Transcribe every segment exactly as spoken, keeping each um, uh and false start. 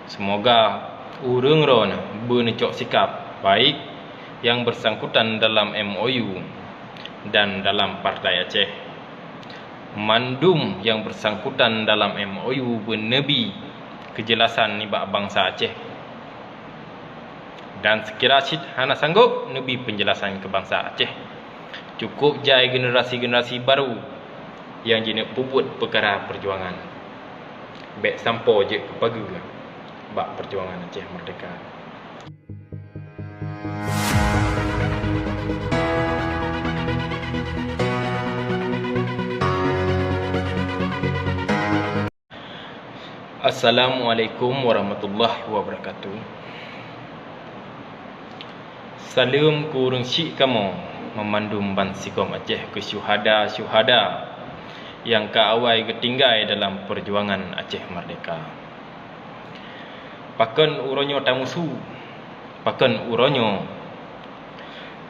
Seumoga ureuëng droeneueh beuneucok sikab baik nyang beusangkutan dalam M O U dan dalam Partai Aceh. Mandum nyang beusangkutan dalam M O U beuneubi keujeulasan nibak bansa Aceh. Dan seukira cit hana sanggob neubi peunjeulasan keu bansa Aceh, cukup jai generasi-generasi barô nyang jineuk peubuet peukara peujuangan. Bék sampoe jeuet keu pageue bak peujuangan Aceh Merdeka. Assalamualaikum warahmatullahi wabarakatuh. Saleuem keu ureuëng syik kamoe meumandum bansigom Aceh, keu syuhada-syuhada nyang ka awai geutinggai dalam peujuangan Aceh Merdeka. Pakon uroe nyoe tamusu? Pakon uroe nyoe?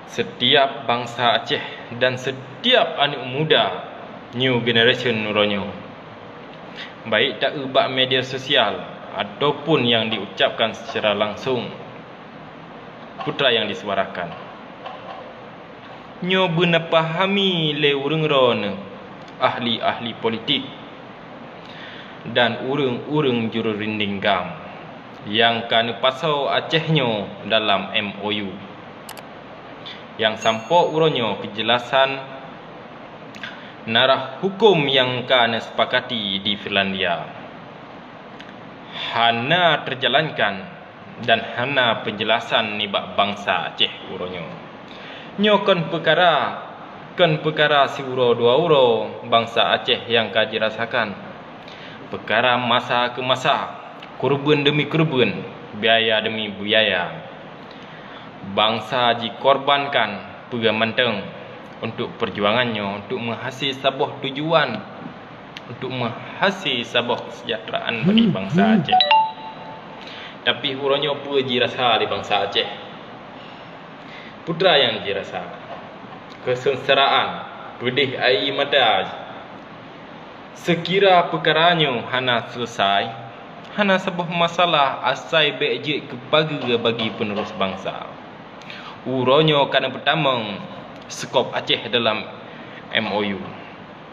Setiap bansa Aceh dan setiap aneuëk muda, new generation uroe nyoe, baik ta-eu bak media sosial ataupun nyang diucapkan secara langsung, peue nyang disuarakan. Nyoe beuna pahami lé ureuëng droeneueh, ahli-ahli politik, dan ureuëng-ureuëng jururinding GAM nyang ka neupasoe Aceh nyoe dalam M O U. Nyang sampoe uroe nyoe keujeulasan narah huköm nyang ka neusepakati di Finlandia hana teujalankan dan hana peunjeulasan nibak bansa Aceh uroe nyoe. Nyoe kon peukara, kon peukara siuroe dua uroe bansa Aceh nyang ka jirasakan. Peukara masa keu masa, keureubeuen deumi keureubeuen, biaya deumi biaya. Bansa jikorbankan peue mantong untuk peujuangan nyoe, untuk meuhase saboh tujuan, untuk meuhase saboh kesejahteraan bagi bansa Aceh. Tapi uroe nyoe peue jirasa lé bansa Aceh? Peue nyang jirasa? Keusengsaraan, peudeh aie mata. Seukira peukara nyoe hana seuleusai, hana saboh masalah, asai bék jeuet keu pageue bagi peunerus bansa. Uroe nyoe ka neupeutamong seukop Aceh dalam M O U.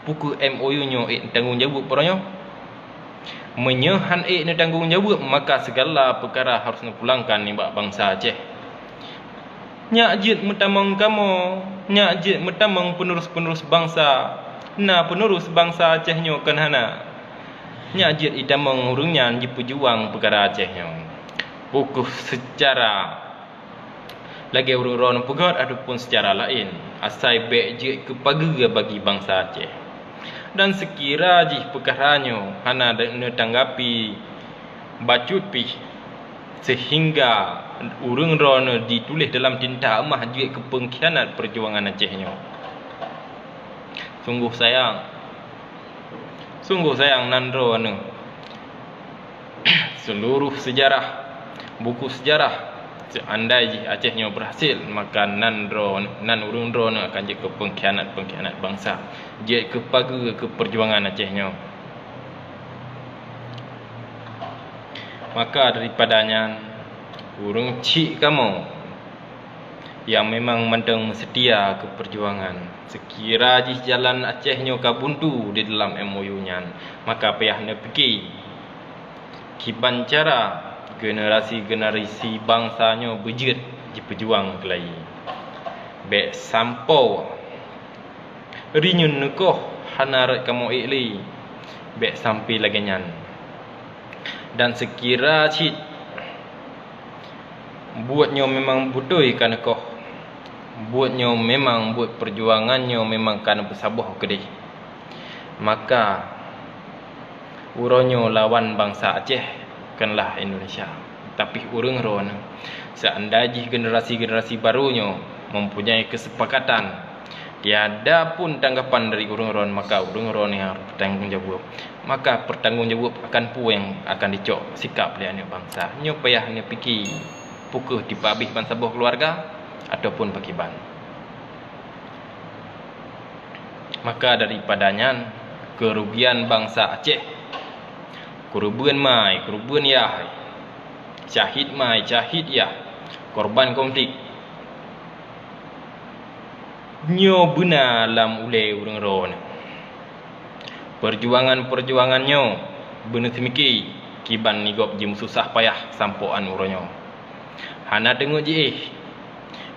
Peue kheueh M O U nyoe ék neutanggong jaweueb uroe nyoe? Meunyoe han ék neutanggong jaweueb, maka sigala peukara harôh neupulangkan nibak bansa Aceh. Nyak jeuet meutamong kamoe, nyak jeuet meutamong peunerus-peunerus bansa. Na peunerus bansa Aceh nyoe kon hana. Nyak jeuet itamong ureuëng nyan jipeujuang peukara Aceh nyoe, peue kheueh seucara lagée ureuëng droeneueh peugét ataupun seucara laén, asai bék jeuet keu pageue bagi bansa Aceh. Dan seukira jih peukara nyoe hana neutanggapi bacut pih, seuhingga ureuëng droeneueh jituléh dalam tinta eumah jeuet keu peungkhianat peujuangan Aceh nyoe. Sunggoh sayang, sunggoh sayang nan droeneueh. Seuluroh seujarah, buku seujarah, seandai jih Aceh nyoe beurhasil, maka nan droe, nan ureuëng droeneueh akan jeuet keu peungkhianat-peungkhianat bansa, jeuet keu pageue keu peujuangan Aceh nyoe. Maka daripada nyan, ureuëng chik kamoe nyang memang mantong meuseutia keu peujuangan, seukira jih jalan Aceh nyoe ka buntu di dalam M O U nyan, maka payah neupike kiban cara generasi-generasi bansa nyoe beujeuet jipeujuang keulayi. Bék sampoe rinyueng neukoh hana rot kamoe ék lé, bék sampoe lagée nyan. Dan seukira cit buet nyoe memang beutôi ka neukoh, buet nyoe memang buet peujuangan nyoe memang ka neupeusaboh keudeh, maka uroe nyoe lawan bansa Aceh konlah Indonesia, tapi ureuëng droeneueh. Seandai jih generasi-generasi barô nyoe mempunyai keusepakatan, tiada pun tanggapan dari ureuëng droeneueh, maka ureuëng droeneueh nyang harôh tanggung jaweueb. Maka peutanggong jaweueb akan peue nyang akan jicok sikab lé aneuëk bansa. Nyoe payah neupike, peu kheueh jipeuabéh bansaboh keuluwarga ataupun pakriban. Maka daripada nyan, keurugian bansa Aceh, keureubeuen mai, keureubeuen yah, Syahid mai, syahid yah, korban konflik. Nyoe beuna lam ulée ureuëng droeneuh. Peujuangan-peujuangan nyoe beuneuseumiki kiban nigob jimeususah payah sampoe 'an uroe nyoe. Hana teungeut jiéh.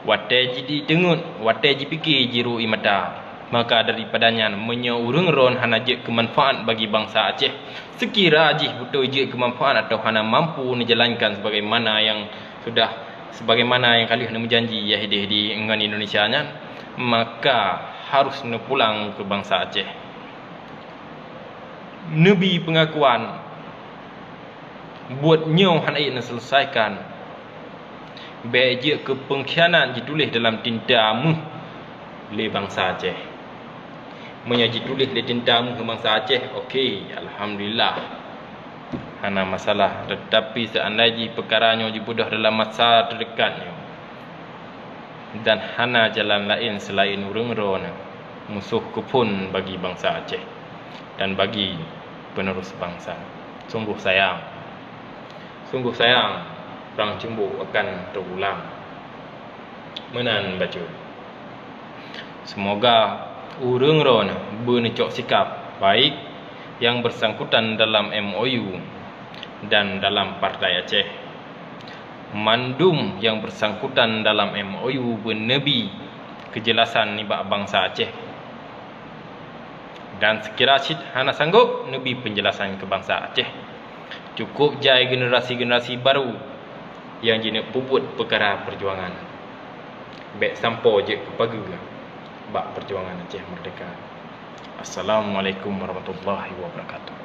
Watée jiteungeut, watée jipike jiru ié mata. Maka daripada nyan, meunyoe ureuëng droeneuh hana jeuet keu manfaat bagi bansa Aceh, seukira jih beutôi jeuet keu manfaat atawa hana mampu neujalankan sebagaimana nyang sudah, sebagaimana nyang ka lheueh neumeujanji yah ideh di ngon Indonesia nyan, maka harus neupulang keu bansa Aceh. Neubi peungakuan buet nyoe hana jeuet neuseuleusaikan. Bék jeuet keu peungkhianat jituléh dalam tinta méuh lé bansa Aceh. Meunyoe jituléh lé tinta méuh bansa Aceh, oke, alhamdulillah, hana masalah. Teutapi seandai jih peukara nyoe jibeudôh dalam masa teudekat nyoe, dan hana jalan laén seulaén ureuëng droeneuh, musoh keuphon bagi bansa Aceh dan bagi penerus bansa. Sungguh sayang, sungguh sayang, perang ceumbok akan teugulang. Meunan bacut. Seumoga ureuëng droeneuh beuneucok sikab baik nyang beusangkutan dalam M O U dan dalam Partai Aceh. Mandum nyang beusangkutan dalam M O U beuneubi keujeulasan nibak bansa Aceh. Dan seukira cit hana sanggob neubi peunjeulasan keu bansa Aceh, cukôp jai generasi-generasi barô nyang jineuk peubuet peukara peujuangan. Bék sampoe jeuet keu pageue bak peujuangan Aceh Merdeka. Assalamualaikum warahmatullahi wabarakatuh.